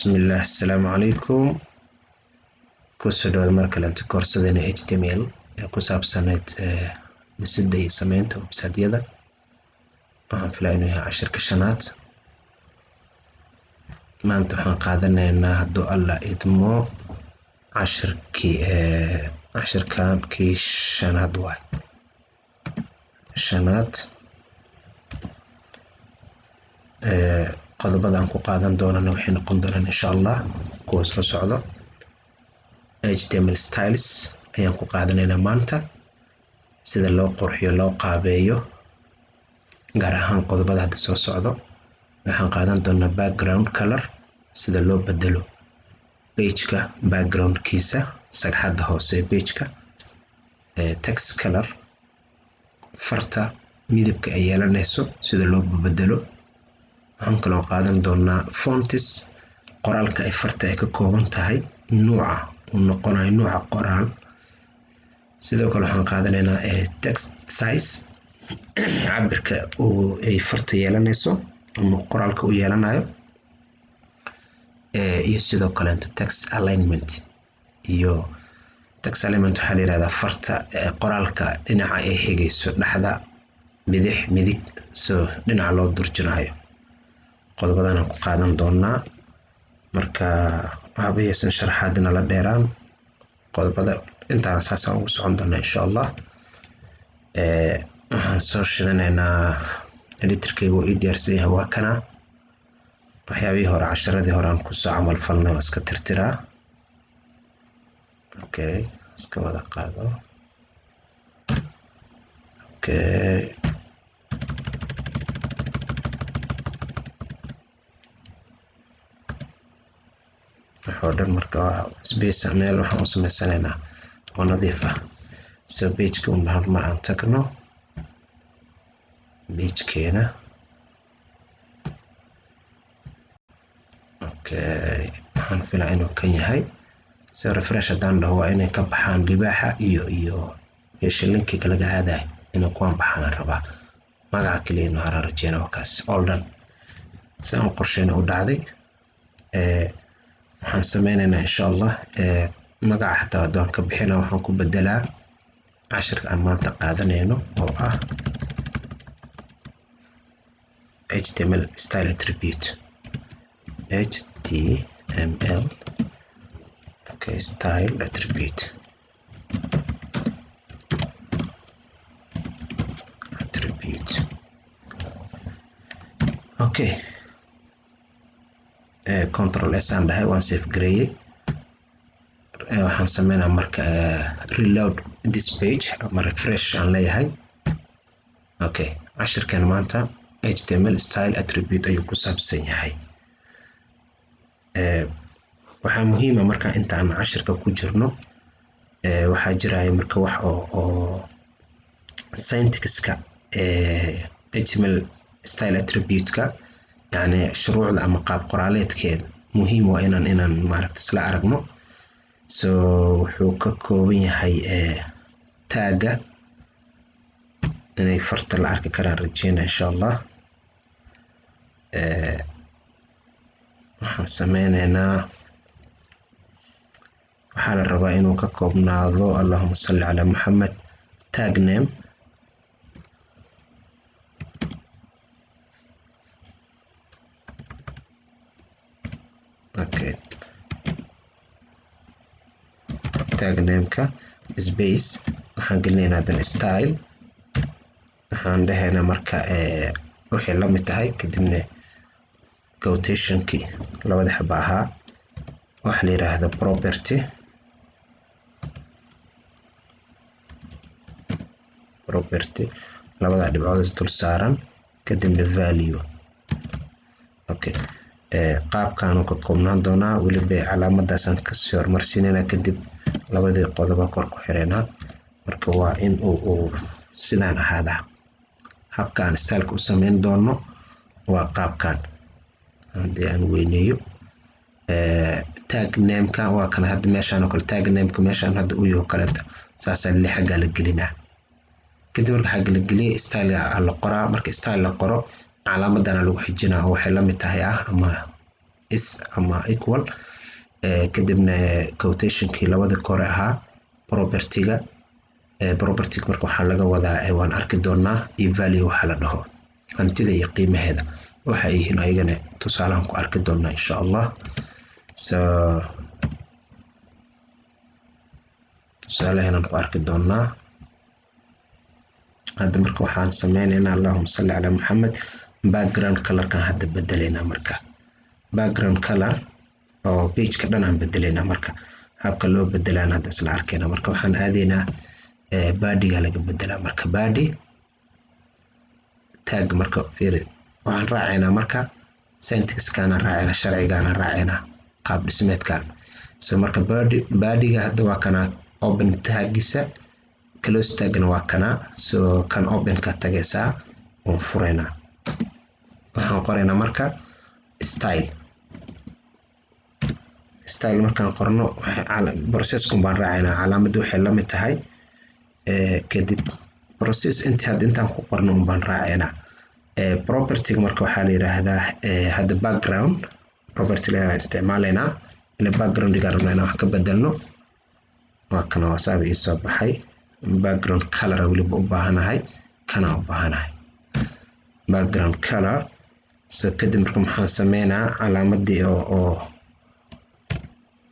Bismillaah, assalaamu calaykum. Kusoo dhawaad mar kaleeto koorsadana HTML ee ku saabsaneyd dhisidda iyo sameynta website-yada. Waxaan filaa inuu yahay cashirka shanaad. Maanta waxaan qaadanaynaa, hadduu Alla idmo, cashirkii cashirkan kii shanaad waay. Shanaad qodobada aan ku qaadan doonana waxay noqon doonaan, insha Allah, kuwa soo socdo. HTML styles ayaan ku qaadanaynaa maanta, sida loo qurxiyo, loo qaabeeyo, gaar ahaan qodobada hadda soo socdo. Waxaan qaadan doonaa background color, sida loo bedelo pageka backgroundkiisa, sagxadda hoose ee pageka, text color, farta midabka ay yeelanayso sida loo bedelo. Waxaan kaloo qaadan doonaa fonts, qoraalka ay farta ay ka kooban tahay, nuuca uu noqonayo, nuuca qoraal. Sidoo kale waxaan qaadanaynaa text size, cabirka uu ay farta yeelanayso ama qoraalka uu yeelanayo, iyo sidoo kaleeto text alignment. Iyo text alignment waxaa la yihahdaa farta qoraalka dhinaca ay xigayso, dhexda, bidix, midig, so dhinaca loo durjinayo. Qodobadan aan ku qaadan doonaa. Marka waxba yaysan sharaxaadina la dheeraan, qodobada intaana saasaan ugu socon doonaa, insha Allah. Waxaan soo shidanaynaa editorkayga, uu ii diyaarsan yahay, waa kana. Waxyaabihii hore, casharadii hore aan kusoo camal falnay, waa iska tirtiraa. Okay, iska wada qaado. Okay, waxoo dhan marka waa space, meel waxaan u sameysanaynaa oo nadiif ah. So pageka un hal mar aan tagno, pagekeena. Okay, waxaan filaa inuu kan yahay. So refresh haddaan dhaho, waa inay ka baxaan libaaxa iyo meesha linkiga laga aadayo, inay kuwaan baxaan aan rabaa. Magaca kaliya inuu haraa rajeyna. Waa kaas, all done. Si aan qorsheyna u dhacday. Waxaan sameynaynaa, insha Allah, magaca xataa haddaan ka bixina, waxaan ku bedelaa cashirka aan maanta qaadanayno oo ah HTML style attribute. HTML, okay, style attribute. Okay, Control S aan dhahay, waan save gareeyey. Waxaan sameynaa marka reload this page ama refresh aan leeyahay. Okay, cashirkan maanta HTML style attribute ayuu ku saabsan yahay. Waxaa muhiima marka intaan cashirka ku jirno, waxaa jiraya marka wax oo syntaxka HTML style attribute-ka, yacni shuruucda ama qaab qoraaleedkeeda muhiim waa inaan maaragta isla aragno. So wuxuu ka kooban yahay tagga, inay farta la arki karaan rajeyna, insha Allah. Waxaan sameyneynaa, waxaa la rabaa inuu ka koobnaado, allahuma salli calaa Maxamed, tag name, okay, tag nameka, space, waxaan gelinaynaa haddana style. Waxaan dhahaynaa marka waxay la mid tahay, kadibna quotationkii labada xaba ahaa, waxa la yiraahdo property. Property, labada dhibcood is dul saaran, kadibna value. Okay, qaabkaanu ka koobnaan doonaa. Weliba calaamadaasaan kasii hormarsiinaynaa, kadib labadii qodoba kor ku xireynaa. Marka waa in uu sidaan ahaadaa. Habka aan styleka u sameyn doono waa qaabkan. Haddii aan weyneeyo tag nameka, waa kana hadda meeshaan oo kale, tag nameka meeshaan hadda u yaho kaleeto, saasaa li xaggaa la gelinaa. Kadib marka xagga la geliya, style la qoraa. Marka style la qoro, calaamadana lagu xijinaa oo waxay la mid tahay ah ama Is ama equal, kadibna quotationkii labada kore ahaa, propertyga. Propertyga marka waxaa laga wadaa, waan arki doonaa, iyo value waxaa la dhaho, hantida iyo qiimaheeda waxa ay yihiin, ayagana tusaalahan ku arki doonaa insha Allah. So tusaalahenan ku arki doonaa. Hadda marka waxaan sameynaynaa, allahuma salli calaa Maxamed, background colorkan hadda bedelaynaa. Marka background color oo pageka dhan aan bedelaynaa. Marka habka loo bedelaan hadda isla arkayna. Marka waxaan aadaynaa bodyga laga bedelaa. Marka body tag, marka fiiri, waxaan raacaynaa marka syntaxkaana raacaynaa, sharcigaana raacaynaa, qaab dhismeedkan. So marka body, bodyga hadda waa kana open tagisa, close tagna waa kana. So kan openka tagaysaa, waan furaynaa, waxaan qoraynaa marka style. Style markaan qorno, processkun baan raacaynaa. Calaamadda waxay la mid tahay, kadib process inti hadda intaan ku qorno un baan raacaynaa. Propertyga marka waxaa la yiraahdaa hadda background property la isticmaalaynaa, ina backgroundiga rabnaa inaan wax ka bedelno. Waa kana, waa saaba ii soo baxay. Background color weliba u baahanahay, kana u baahanahay background color. So kadib marka maxaan sameynaa? Calaamadii oo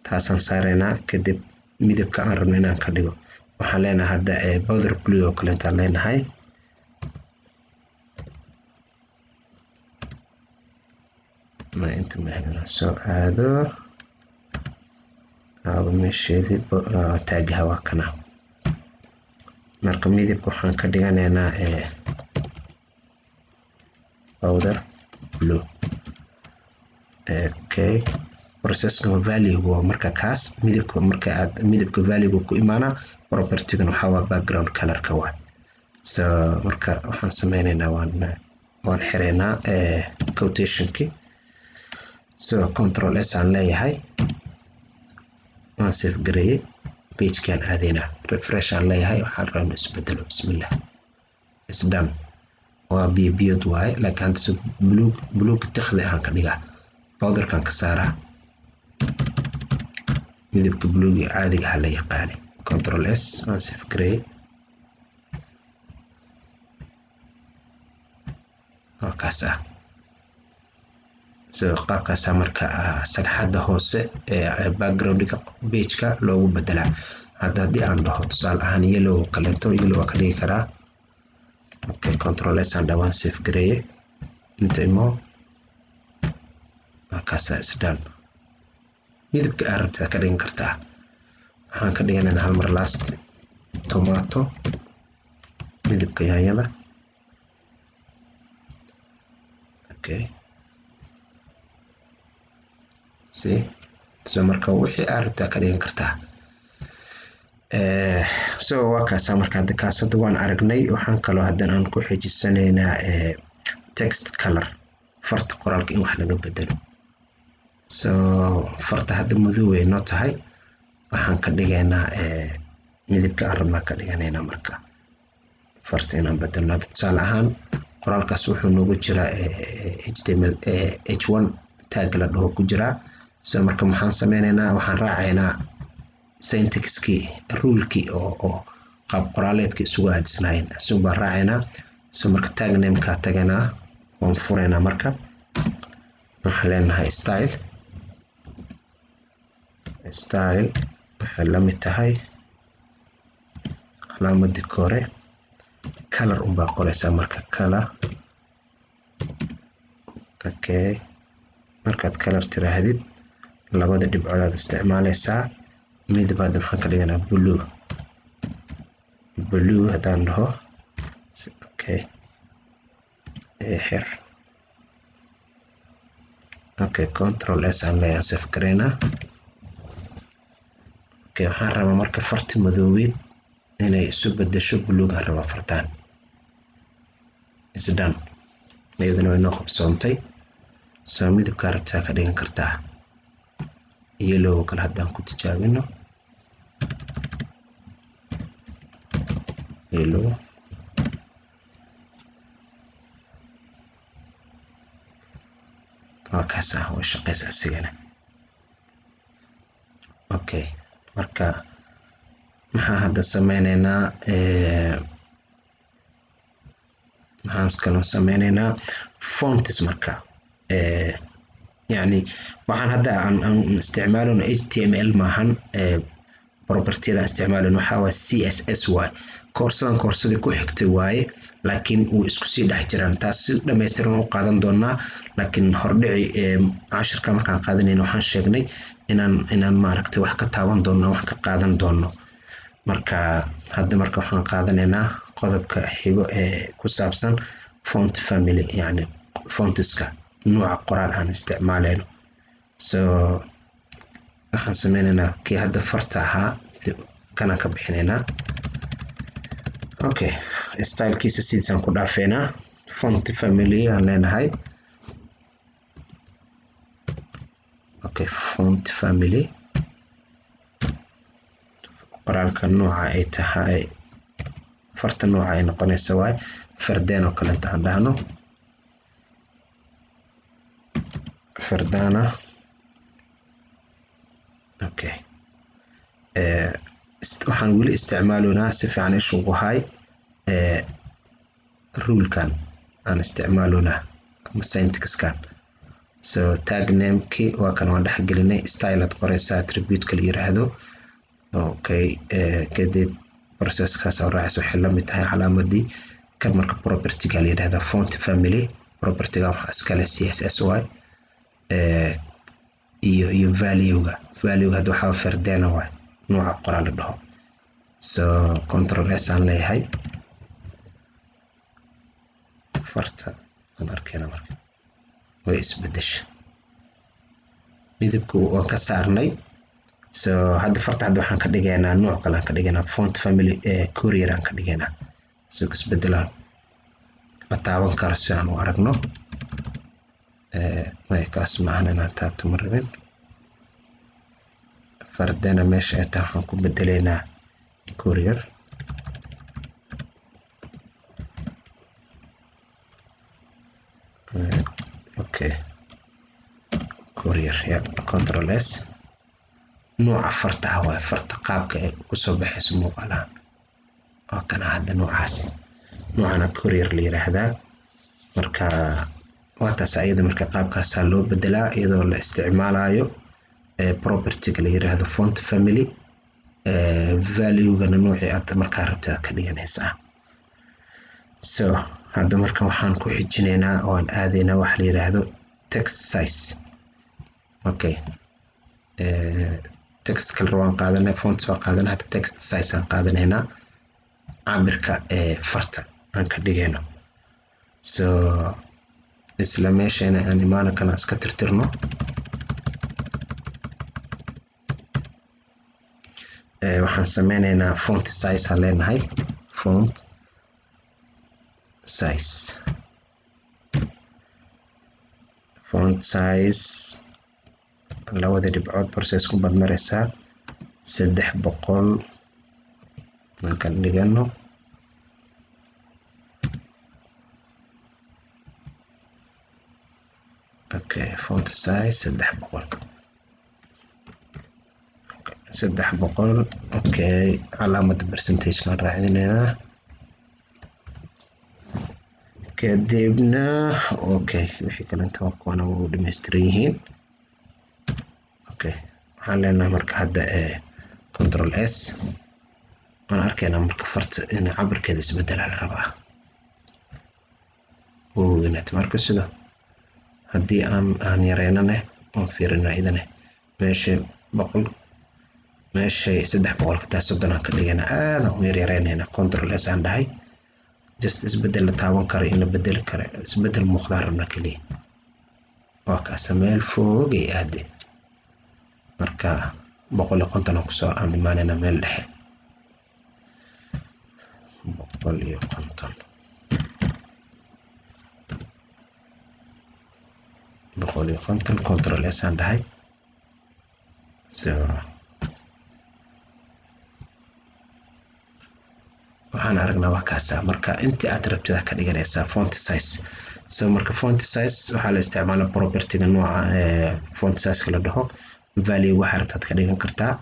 taasaan saaraynaa. Kadib midabka aan rabno inaan ka dhigo waxaan leenahay hadda powder blue oo kale intaan leenahay. Ma inta ma soo aado aaba meesheedii taagaha? Waa kana. Marka midabka waxaan ka dhiganaynaa powder blue. Okay, processka value waa marka kaas midabka. Marka aad midabka value ku imaanaa, propertygan waxaa waa background colorka waa. So marka waxaan sameynaynaa, waan xireynaa quotationki. So Control S aan leeyahay, waan save gareeyey. Pagekaan aadaynaa, refresh aan leeyahay. Waxaan rabaa inuu isbedelo. Bismillah, is done. Waa biyo biyod waaye, laakiin hadda so buluug, buluug tikhdi ahaan ka dhigaa, powderkan ka saaraa, midabka buluuga caadiga ah la yaqaani. Control S, waan save gareeyey. Waa kaas ah. So qaabkaasaa marka sagxadda hoose ee backgroundga pageka loogu bedelaa. Hadda haddii aan dhaho tusaale ahaan yellow kaleeto, yellow waa ka dhigi karaa. Okay, Control S aan dhawaan, save gareeye, inta imo, waa kaasaa, is done. Midabka aad rabtid ka dhigan kartaa. Waxaan ka dhiganaynaa hal mar last tomato, midabka yaanyada. Okay, see, so marka wixii aad rabtaa ka dhigan kartaa. So waa kaasaa. Marka hadda kaas hadda waan aragnay. Waxaan kaloo haddana aan ku xijisanaynaa text color, farta qoraalka in wax laga bedelo. So farta hadda madow ay noo tahay, waxaan ka dhigaynaa midabka aan rabnaa ka dhiganaynaa. Marka farta inaan bedelno, hadda tusaale ahaan qoraalkaas wuxuu noogu jiraa HTML h1 tag la dhaho ku jiraa. So marka maxaan sameynaynaa? Waxaan raacaynaa syntaxkii, rulekii oo qaab qoraaleedka isugu aadisnaayeen, isugu baan raacaynaa. So marka tag namekaa tagaynaa, waan furaynaa. Marka waxaan leenahay style. Style waxay la mid tahay calaamadii kore, color unbaa qoraysaa. Marka color, okay, markaad color tiraahdid, labada dhibcood aad isticmaalaysaa. Midab hadda maxaan ka dhiganaa? Blue. Blue haddaan dhaho, okay, xir. Okay, Control S aan leeyahay, save gareynaa. Okay, waxaan rabaa marka farti madoobeed inay isu bedesho buluugaan rabaa fartaan. Is done, iyadana way noo qabsoontay. So midabkaa rabtaa ka dhigan kartaa. Yellow kale haddaan ku tijaabino, yellow. Waa kaas ah, way shaqeysa asigana. Okay, marka maxaa hadda sameyneynaa? Maxaan kaloo sameyneynaa? Fonts. Marka yani waxaan hadda aan isticmaalona HTML maahan. Propertyada aan isticmaalona waxaa waa CSS waay. Koorsadan koorsadii ku xigtay waaye, laakiin wuu isku sii dhex jiraan. Taas si dhammaystiran u qaadan doonaa, laakiin hordhici cashirka markaan qaadanayna waxaan sheegnay inaan maaragtay wax ka taaban doono, wax ka qaadan doono. Marka hadda marka waxaan qaadanaynaa qodobka xigo ee ku saabsan font family, yacni fontiska, nooca qoraal aan isticmaalayno. So waxaan sameynaynaa kii hadda farta ahaa kanaan ka bixinaynaa. Okay, stylekiisa sidiisaan ku dhaafeynaa. Font family aan leenahay. Okay, font family, qoraalka nooca ay tahay, farta nooca ay noqonaysa waay. Fardeen oo kaleeta aan dhahno, fardana. Okay, waxaan weli isticmaaloonaa, si fiican ishugu hay, rulekan aan isticmaaloonaa ama syntaxkan. So tag nameki waa kan, waan dhexgelinay. Style aad qoreysaa, attribute-ka la yiraahdo. Okay, kadib processkaas oo raacaysa waxay la mid tahay calaamadii kan. Marka propertyga la yirahdaa font family. Propertyga waxaa iskale CSS y iyo valuega. Valuega hadda waxaa Verdana waay, nooca qoraal la dhaho. So Control S aan leeyahay. Farta aan arkayna marka way isbedesha, midabku waan ka saarnay. So hadda farta hadda waxaan ka dhigaynaa nooc kale aan ka dhigaynaa, font family Courier aan ka dhigaynaa, so isbedelaan la taaban karo si aan u aragno. Maya, kaas maahan, inaan taabto ma rabin. Verdana meesha ay tahay waxaan ku bedeleynaa Courier. Okay, Courier ya. Control S. Nooca farta ah waay, farta qaabka ay kusoo baxayso muuqaalahan waa kana. Hadda noocaas, noocana Courier la yiraahdaa. Marka waa taas ayada. Marka qaabkaasaa loo bedelaa iyadoo la isticmaalayo propertyga la yiraahdo font family, valuegana noocii aad markaa rabtay aad ka dhiganaysaa. So hadda marka waxaan ku xijinaynaa oo aan aadaynaa waxa la yiraahdo text size. Okay, text color waan qaadanay, fonts waan qaadanay, hadda text size aan qaadanaynaa, cabirka ee farta aan ka dhigayno. So isla meeshana aan imaano, kana iska tirtirno. Waxaan sameynaynaa font size aan leenahay. Font size, font size, labada dhibcood process ku baad maraysaa. 300 aan ka dhigano. Okay, font size 300, 300. Okay, calaamada percentage-kaan raacinaynaa kadibna. Okay, wixii kalenta waa kuwana, wuu dhammaystiran yihiin. Okay, waxaan leenahay marka hadda Control S. Waan arkaynaa marka farta in cabirkeeda isbedelaa la rabaa, wuu weynaatay. Marka sida haddii aan yareynane, waan fiirinaa idane, meesha 100, meeshay 300 ka tahay, 30 aan ka dhigana, aadaan u yaryareynaynaa. Control S aan dhahay. Just isbedel la taaban karo, in la bedeli karo, isbedel muuqdaan rabna keliya. Waa kaasa, meel fogay aade. Marka 150 aan kusoo aan imaanaynaa, meel dhexe, 150, 150. Control S aan dhahay. So waxaan aragnaa wax kaasa. Marka intii aad rabtid ka dhiganaysaa font size. So marka font size waxaa la isticmaala propertyga nooca font sizeka la dhaho. Value waxaa rabtaad ka dhigan kartaa.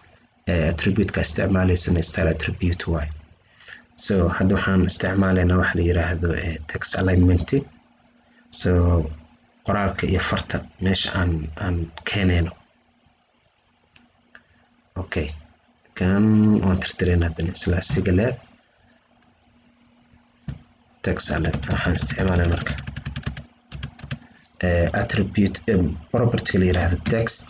Attribute-ka isticmaalaysana style attribute waay. So hadda waxaan isticmaalaynaa waxa la yiraahdo text alignment. So qoraalka iyo farta meesha aan keenayno. Okay, kan waan tirtirayna haddana isla asiga le text align. Waxaan isticmaalaya marka attribute, property la yiraahdo text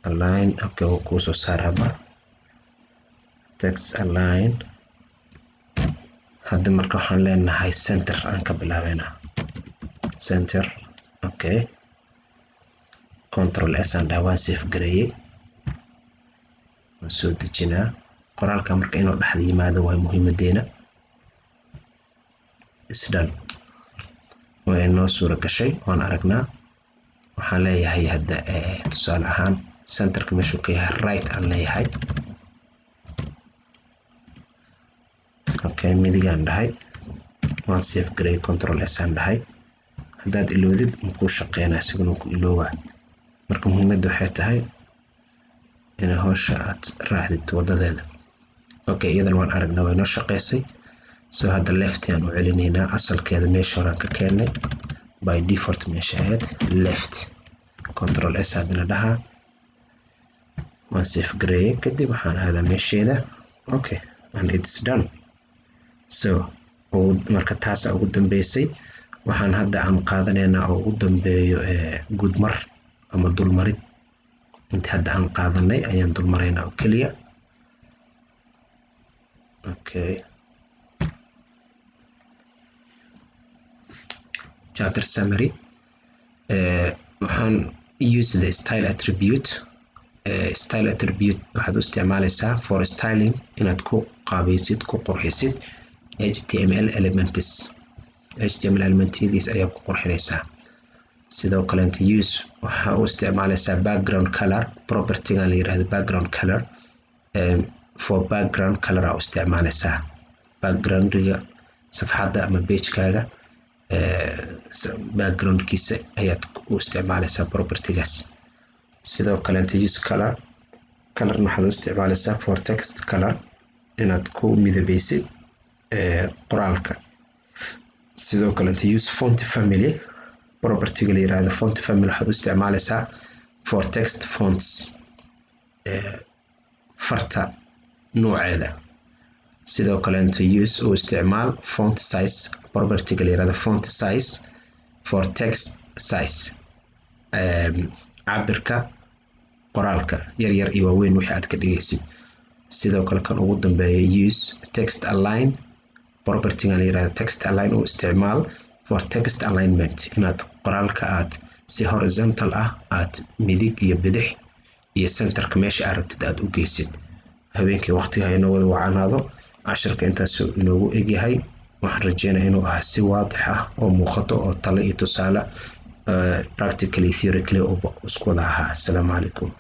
align. Okay, wuu kuu soo saaraba text align. Hadda marka waxaan leenahay center aan ka bilaabeynaa, center. Okay, Control S aan dhaha, waan save gareeyey, waan soo dejinaa qoraalka. Marka inuu dhexda yimaado waa muhiimadeena. Isdhan way inoo suura gashay, waan aragnaa. Waxaan leeyahay hadda, tusaale ahaan, centerka meeshuu ka yahay right aan leeyahay. Okay, midigaan dhahay, waan save gareeyey, Control S aan dhahay. Haddaad iloodid makuu shaqeynaa, isiguna ku iloowaa. Marka muhiimadda waxay tahay inay howsha aad raacdid wadadeeda. Okay, iyadan waan aragnaa, way noo shaqeysay. So hadda left aan u celinaynaa, asalkeeda meesha horaan ka keennay, by default meesha ahayd left. Control S haddana dhahaa, waan save gareeyey, kadib waxaan aadaa meesheeda. Okay, and it's done. So marka taasa ugu dambeysay. Waxaan hadda aan qaadanaynaa oo ugu dambeeyo gudmar ama dulmarid. Inta hadda aan qaadanay ayaan dulmaraynaa oo keliya. Okay, chapter summary. Waxaan use the style attribute. Style attribute waxaad u isticmaalaysaa for styling, inaad ku qaabaysid, ku qurxisid HTML elements. HTML elementyadiis ayaa ku qurxinaysaa. Sidoo kaleenta use waxaa u isticmaalaysaa background color, propertygan la yirahdo background color. For background color aa u isticmaalaysaa backgroundiga safxadda ama pagekaaga, backgroundkiisa ayaad u isticmaalaysaa propertygaas. Sidoo kaleenta use color, colorna waxaad u isticmaalaysaa for text color, inaad ku midabeysid qoraalka. Sidoo kaleenta use font family, propertyga la yirahdo font family, waxaad u isticmaalaysaa for text fonts, farta nooceeda. Sidoo kaleenta use, u isticmaal font size, propertyga la yirahdo font size, for text size, cabirka qoraalka yar yar iyo waaweyn wixii aad ka dhigaysid. Sidoo kale kan ugu dambeeya, use text align, propertygan la yirahdo text align, u isticmaal for text alignment, inaad qoraalka aad si horizontal ah aad midig iyo bidix iyo centerka meesha aad rabtid aad u geysid. Habeenkii waqtiga inoo wada wacanaado. Casharka intaasuu inoogu egyahay. Waxaan rajeynaya inuu ahaa si waadix ah oo muuqato oo talo iyo tusaale, practically, theoretically isku wada ahaa. Asalaamu calaykum.